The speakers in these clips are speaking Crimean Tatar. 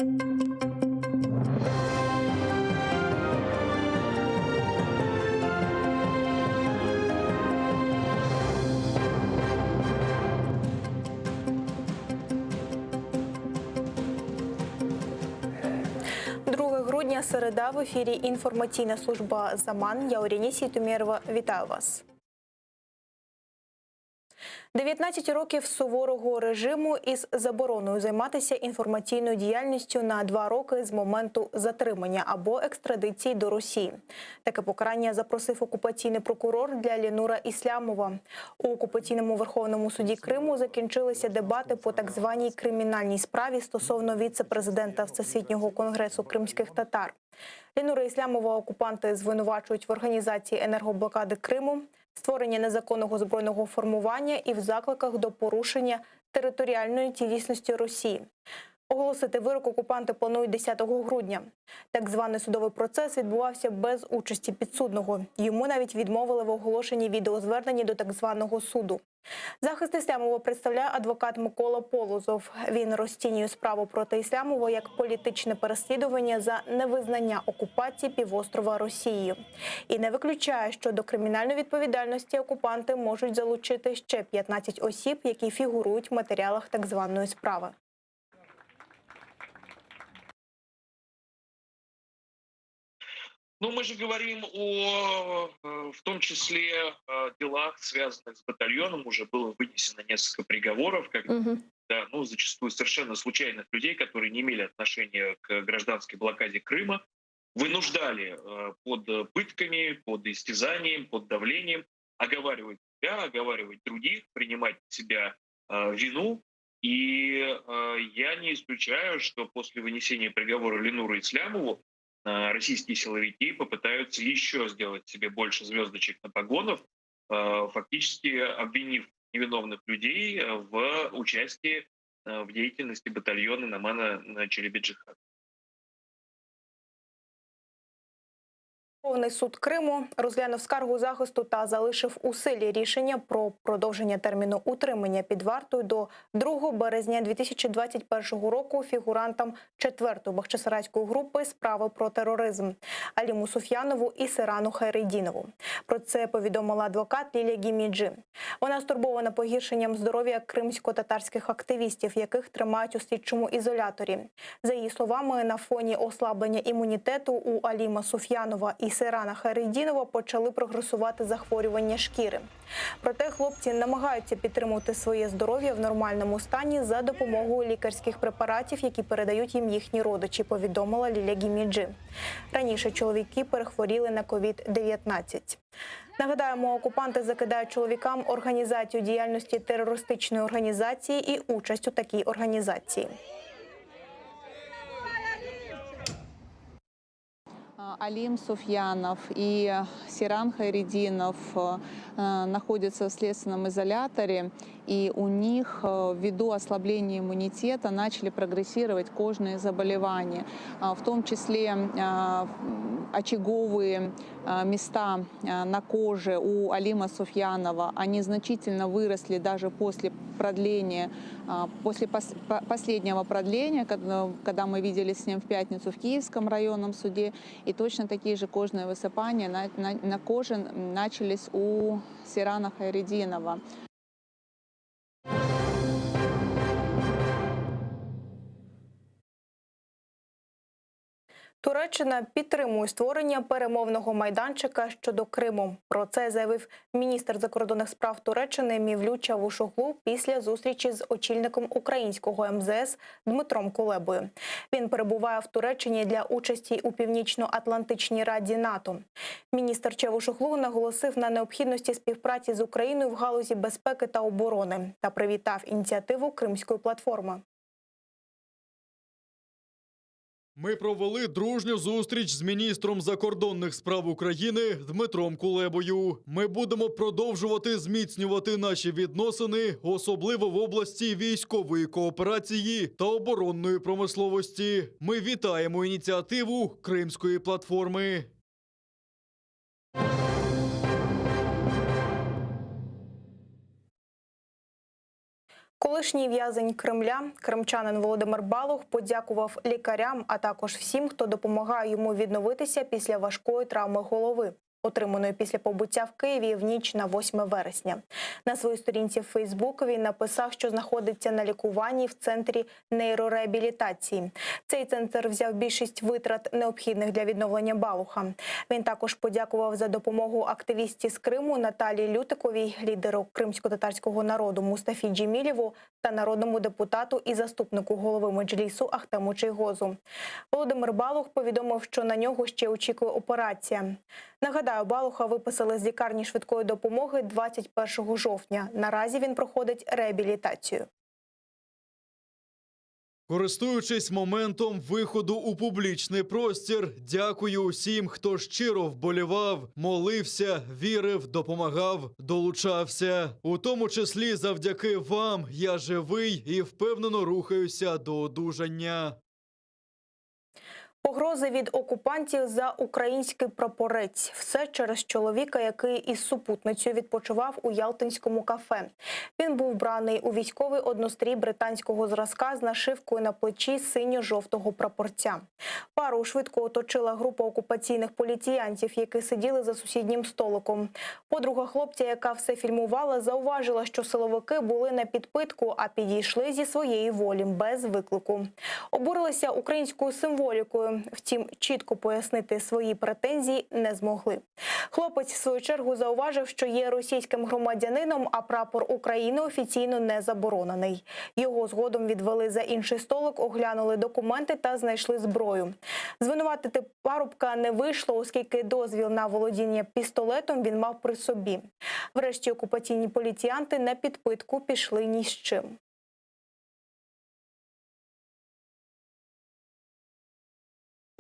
Друге грудня, середа, в ефірі інформаційна служба «Заман». Я Оріні Сітумєрова. Вітаю вас. 19 років суворого режиму із забороною займатися інформаційною діяльністю на два роки з моменту затримання або екстрадиції до Росії. Таке покарання запросив окупаційний прокурор для Лінура Іслямова. У окупаційному Верховному суді Криму закінчилися дебати по так званій кримінальній справі стосовно віце-президента Всесвітнього конгресу кримських татар. Лінура Іслямова окупанти звинувачують в організації енергоблокади Криму, створення незаконного збройного формування і в закликах до порушення територіальної цілісності Росії. Оголосити вирок окупанти планують 10 грудня. Так званий судовий процес відбувався без участі підсудного. Йому навіть відмовили в оголошенні відеозвернення до так званого суду. Захист Іслямова представляє адвокат Микола Полозов. Він розцінює справу проти Іслямова як політичне переслідування за невизнання окупації півострова Росією. І не виключає, що до кримінальної відповідальності окупанти можуть залучити ще 15 осіб, які фігурують в матеріалах так званої справи. Ну, мы же говорим о, э, в том числе, э, делах, связанных с батальоном. Уже было вынесено несколько приговоров, когда, Угу. ну, зачастую совершенно случайных людей, которые не имели отношения к гражданской блокаде Крыма, вынуждали э, под пытками, под истязанием, под давлением оговаривать себя, оговаривать других, принимать на себя вину. И я не исключаю, что после вынесения приговора Ленуру Ислямову российские силовики попытаются еще сделать себе больше звездочек на погонах, фактически обвинив невиновных людей в участии в деятельности батальона Номана Челебиджихана. Верховний суд Криму розглянув скаргу захисту та залишив у силі рішення про продовження терміну утримання під вартою до 2 березня 2021 року фігурантам 4-ї Бахчисарайської групи справи про тероризм Аліму Суф'янову і Сирану Хайредінову. Про це повідомила адвокат Лілія Гіміджі. Вона стурбована погіршенням здоров'я кримсько-татарських активістів, яких тримають у слідчому ізоляторі. За її словами, на фоні ослаблення імунітету у Аліма Суф'янова і Сирана Хайредінова почали прогресувати захворювання шкіри. Проте хлопці намагаються підтримувати своє здоров'я в нормальному стані за допомогою лікарських препаратів, які передають їм їхні родичі, повідомила Ліля Гіміджі. Раніше чоловіки перехворіли на COVID-19. Нагадаємо, окупанти закидають чоловікам організацію діяльності терористичної організації і участь у такій організації. Алим Суфьянов и Сиран Хайрединов находятся в следственном изоляторе, и у них ввиду ослабления иммунитета начали прогрессировать кожные заболевания, в том числе очаговые места на коже у Алима Суфьянова, они значительно выросли даже после продления, после последнего продления, когда мы виделись с ним в пятницу в Киевском районном суде, и точно такие же кожные высыпания на, на, на коже начались у Сирана Хайрединова. Туреччина підтримує створення перемовного майданчика щодо Криму. Про це заявив міністр закордонних справ Туреччини Мівлют Чавушоглу після зустрічі з очільником українського МЗС Дмитром Кулебою. Він перебуває в Туреччині для участі у Північно-Атлантичній Раді НАТО. Міністр Чавушоглу наголосив на необхідності співпраці з Україною в галузі безпеки та оборони та привітав ініціативу Кримської платформи. Ми провели дружню зустріч з міністром закордонних справ України Дмитром Кулебою. Ми будемо продовжувати зміцнювати наші відносини, особливо в області військової кооперації та оборонної промисловості. Ми вітаємо ініціативу Кримської платформи. Колишній в'язень Кремля, кримчанин Володимир Балух, подякував лікарям, а також всім, хто допомагає йому відновитися після важкої травми голови, отриманої після побиття в Києві в ніч на 8 вересня. На своїй сторінці в Фейсбук він написав, що знаходиться на лікуванні в центрі нейрореабілітації. Цей центр взяв більшість витрат, необхідних для відновлення Балуха. Він також подякував за допомогу активістці з Криму Наталії Лютиковій, лідеру кримсько-татарського народу Мустафі Джемілєву та народному депутату і заступнику голови Меджлісу Ахтему Чийгозу. Володимир Балух повідомив, що на нього ще очікує операція. Нагадаю, Балуха виписали з лікарні швидкої допомоги 21 жовтня. Наразі він проходить реабілітацію. Користуючись моментом виходу у публічний простір, дякую усім, хто щиро вболівав, молився, вірив, допомагав, долучався. У тому числі завдяки вам я живий і впевнено рухаюся до одужання. Погрози від окупантів за український прапорець. Все через чоловіка, який із супутницею відпочивав у Ялтинському кафе. Він був вбраний у військовий однострій британського зразка з нашивкою на плечі синьо-жовтого прапорця. Пару швидко оточила група окупаційних поліціянтів, які сиділи за сусіднім столиком. Подруга хлопця, яка все фільмувала, зауважила, що силовики були на підпитку, а підійшли зі своєї волі без виклику. Обурилися українською символікою. Втім, чітко пояснити свої претензії не змогли. Хлопець, в свою чергу, зауважив, що є російським громадянином, а прапор України офіційно не заборонений. Його згодом відвели за інший столик, оглянули документи та знайшли зброю. Звинуватити парубка не вийшло, оскільки дозвіл на володіння пістолетом він мав при собі. Врешті окупаційні поліціянти на підпитку пішли ні з чим.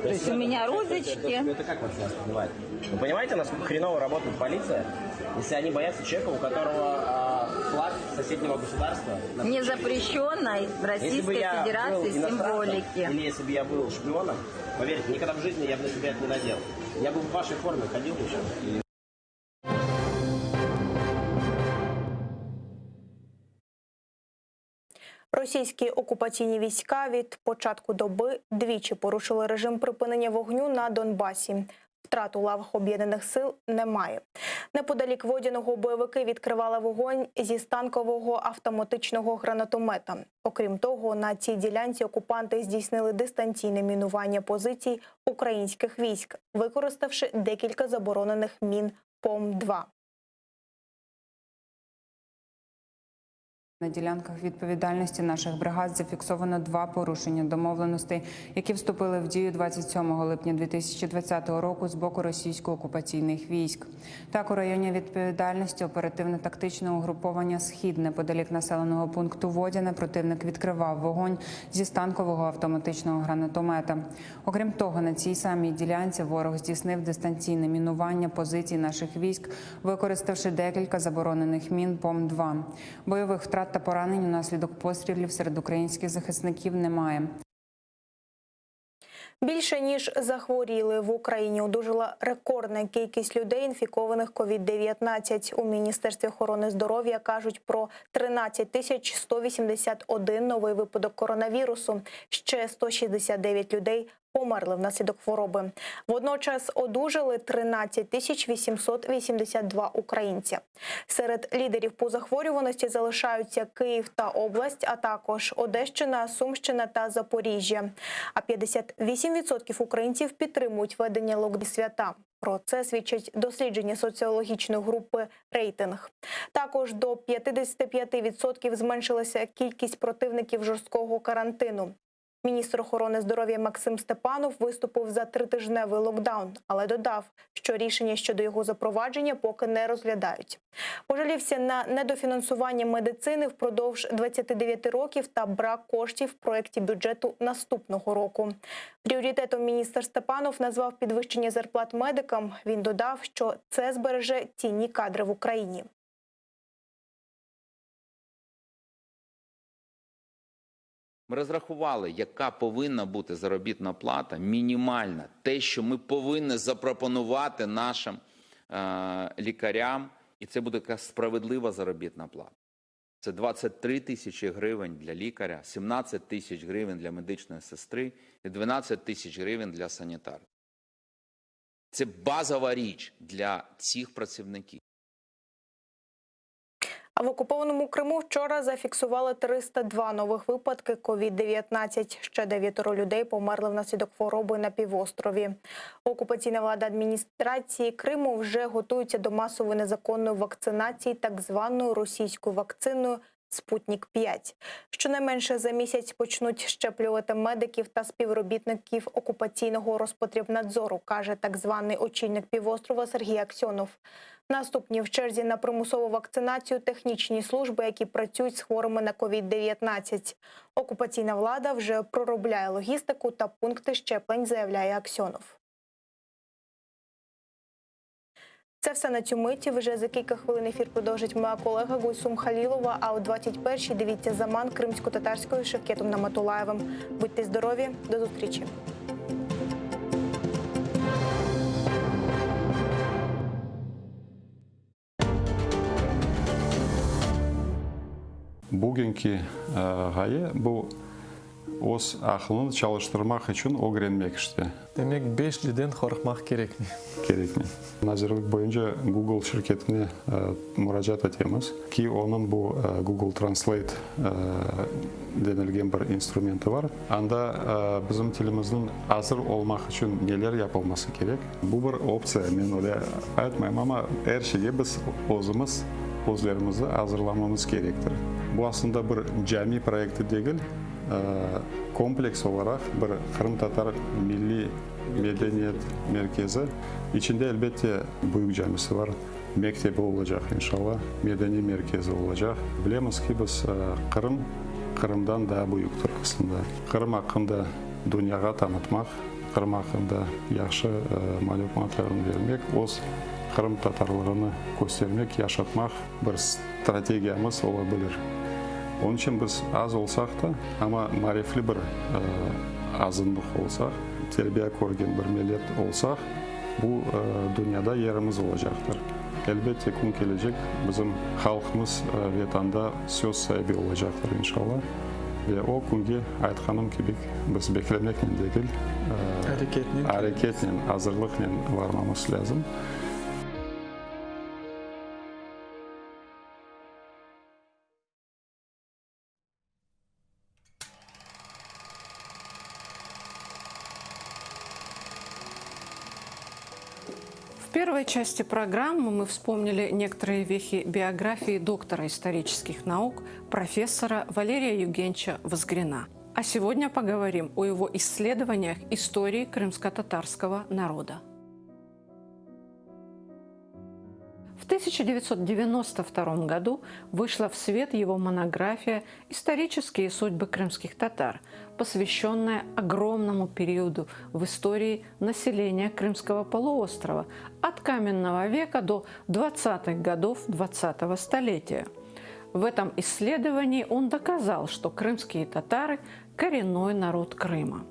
То есть у меня розочки. Это как вообще воспринимать? Вы понимаете, насколько хреново работает полиция, если они боятся человека, у которого а, флаг соседнего государства? на Не плече? запрещенной в Если бы Российской я был Федерации иностранцем, символики. или если бы я был шпионом, поверьте, никогда в жизни я бы на себя это не надел. Я бы в вашей форме ходил бы сейчас. И Російські окупаційні війська від початку доби двічі порушили режим припинення вогню на Донбасі. Втрат у лавах об'єднаних сил немає. Неподалік Водяного бойовики відкривали вогонь зі станкового автоматичного гранатомета. Окрім того, на цій ділянці окупанти здійснили дистанційне мінування позицій українських військ, використавши декілька заборонених мін ПОМ-2. На ділянках відповідальності наших бригад зафіксовано два порушення домовленостей, які вступили в дію 27 липня 2020 року з боку російсько-окупаційних військ. Так, у районі відповідальності оперативно-тактичного угруповання «Схід» неподалік населеного пункту Водяне противник відкривав вогонь зі станкового автоматичного гранатомета. Окрім того, на цій самій ділянці ворог здійснив дистанційне мінування позицій наших військ, використавши декілька заборонених мін ПОМ-2. Бойових втрат та поранень унаслідок пострілів серед українських захисників немає. Більше ніж захворіли в Україні, одужала рекордна кількість людей, інфікованих COVID-19. У міністерстві охорони здоров'я кажуть про 13 тисяч 181 новий випадок коронавірусу. Ще 169 людей померли внаслідок хвороби. Водночас одужали 13 тисяч 882 українця. Серед лідерів по захворюваності залишаються Київ та область, а також Одещина, Сумщина та Запоріжжя. А 58% українців підтримують введення локдаун свята. Про це свідчить дослідження соціологічної групи «Рейтинг». Також до 55% зменшилася кількість противників жорсткого карантину. Міністр охорони здоров'я Максим Степанов виступив за тритижневий локдаун, але додав, що рішення щодо його запровадження поки не розглядають. Пожалівся на недофінансування медицини впродовж 29 років та брак коштів в проєкті бюджету наступного року. Пріоритетом міністр Степанов назвав підвищення зарплат медикам. Він додав, що це збереже цінні кадри в Україні. Ми розрахували, яка повинна бути заробітна плата мінімальна, те, що ми повинні запропонувати нашим е, лікарям, і це буде така справедлива заробітна плата. Це 23 тисячі гривень для лікаря, 17 тисяч гривень для медичної сестри і 12 тисяч гривень для санітарки. Це базова річ для цих працівників. А в окупованому Криму вчора зафіксували 302 нових випадки COVID-19. Ще дев'ятеро людей померли внаслідок хвороби на півострові. Окупаційна влада адміністрації Криму вже готується до масової незаконної вакцинації так званою російською вакциною «Спутнік 5 Щонайменше за місяць почнуть щеплювати медиків та співробітників окупаційного Роспотребнадзору, каже так званий очільник півострова Сергій Аксьонов. Наступні в черзі на примусову вакцинацію технічні служби, які працюють з хворими на COVID-19. Окупаційна влада вже проробляє логістику та пункти щеплень, заявляє Аксьонов. Це все на цю миті. Вже за кілька хвилин ефір продовжить моя колега Гульсум Халілова. А о 21-й дивіться заман кримсько-татарською Шевкетом Наматулаєвим. Будьте здорові, до зустрічі. Bugünki ğaye, bu öz aqlını çalıştırmaq içün ögrenmek işte. Demek, beşliden qorqmaq kerekmey. Kerekmey. Nazirlik boyunca Google şirketine muracaat etemiz ki, onıñ bu Google Translate denilgen bir instrumenti bar. Anda bizim tilimizniñ azır olmaq içün neler yapılması kerek. Bu bir optsiya, men öyle aytmayım, amma er şeyge biz özümiz özlerimizni azırlamamız kerektir. Bu aslında bir cami proyekti degil, kompleks olaraq bir qırımtatar milliy medeniyet merkezi. İçinde, elbette, büyük camisi bar, mektebi olacaq, inşallah, medeniy merkezi olacaq. Bilemiz ki, biz Qırım Qırımdan daa büyüktir aslında. Qırım aqqında dünyağa tanıtmaq, Qırım aqqında yahşı malümatlarnı bermek, öz qırımtatarlığını köstermek, yaşatmaq bir strategiyamız ola bilir. Onıñ içün biz az olsaq da, amma marifli bir azınlıq olsaq, terbiye körgen bir millet olsaq, bu dünyada yerimiz olacaqtır. Elbette, kün kelecek, bizim halqımız Vetanda söz saibi olacaqtır, inşallah. Ve o künge, aytqanım kibi, biz beklemeknen degil, areketnen, azırlıqnen varmamız lâzim. В первой части программы мы вспомнили некоторые вехи биографии доктора исторических наук, профессора Валерия Евгеньевича Возгрина. А сегодня поговорим о его исследованиях истории крымско-татарского народа. В 1992 году вышла в свет его монография «Исторические судьбы крымских татар», посвященная огромному периоду в истории населения Крымского полуострова от каменного века до 20-х годов 20-го столетия. В этом исследовании он доказал, что крымские татары – коренной народ Крыма.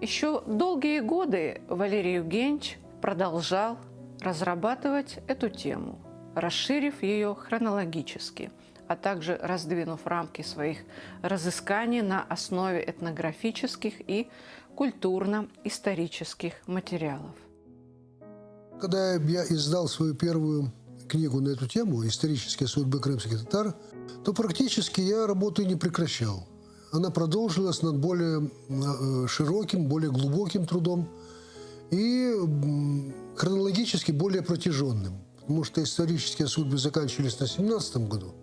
Еще долгие годы Валерий Евгеньевич продолжал разрабатывать эту тему, расширив ее хронологически, а также раздвинув рамки своих разысканий на основе этнографических и культурно-исторических материалов. Когда я издал свою первую книгу на эту тему «Исторические судьбы крымских татар», то практически я работу не прекращал. Она продолжилась над более э, широким, более глубоким трудом и хронологически более протяженным. Потому что исторические судьбы заканчивались на 17 году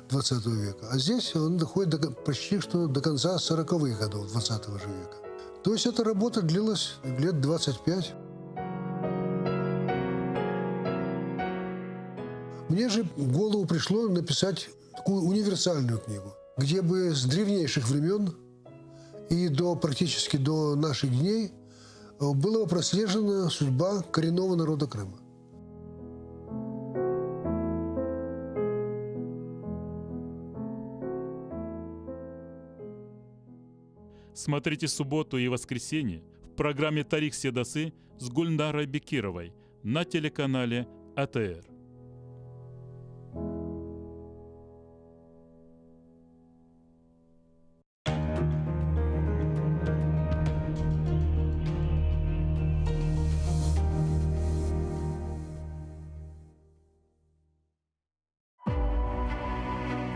20 века, а здесь он доходит до, почти что до конца 40-х годов 20 же века. То есть эта работа длилась лет 25. Мне же в голову пришло написать такую универсальную книгу, где бы с древнейших времен и до практически до наших дней э, была прослежена судьба коренного народа Крыма. Смотрите субботу и воскресенье в программе «Тарих Седасы» с Гульнарой Бекировой на телеканале АТР.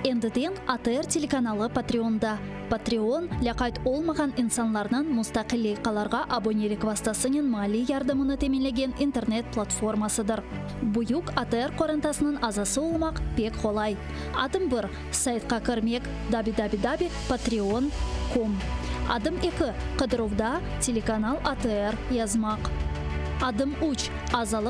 Endiden ATR telekanalı Patreonda. Patreon, lâqayt olmağan insanlarnıñ mustaqil leyhalarğa abonelik vastasınen maliy yardımını teminlegen internet platformasıdır. Büyük ATR qorantasınıñ azası olmaq pek qolay. Adım bir, saytqa kirmek, www. Patreon. Com. Adım eki, qıdıruvda telekanal ATR yazmaq. Adım üç, azalıq.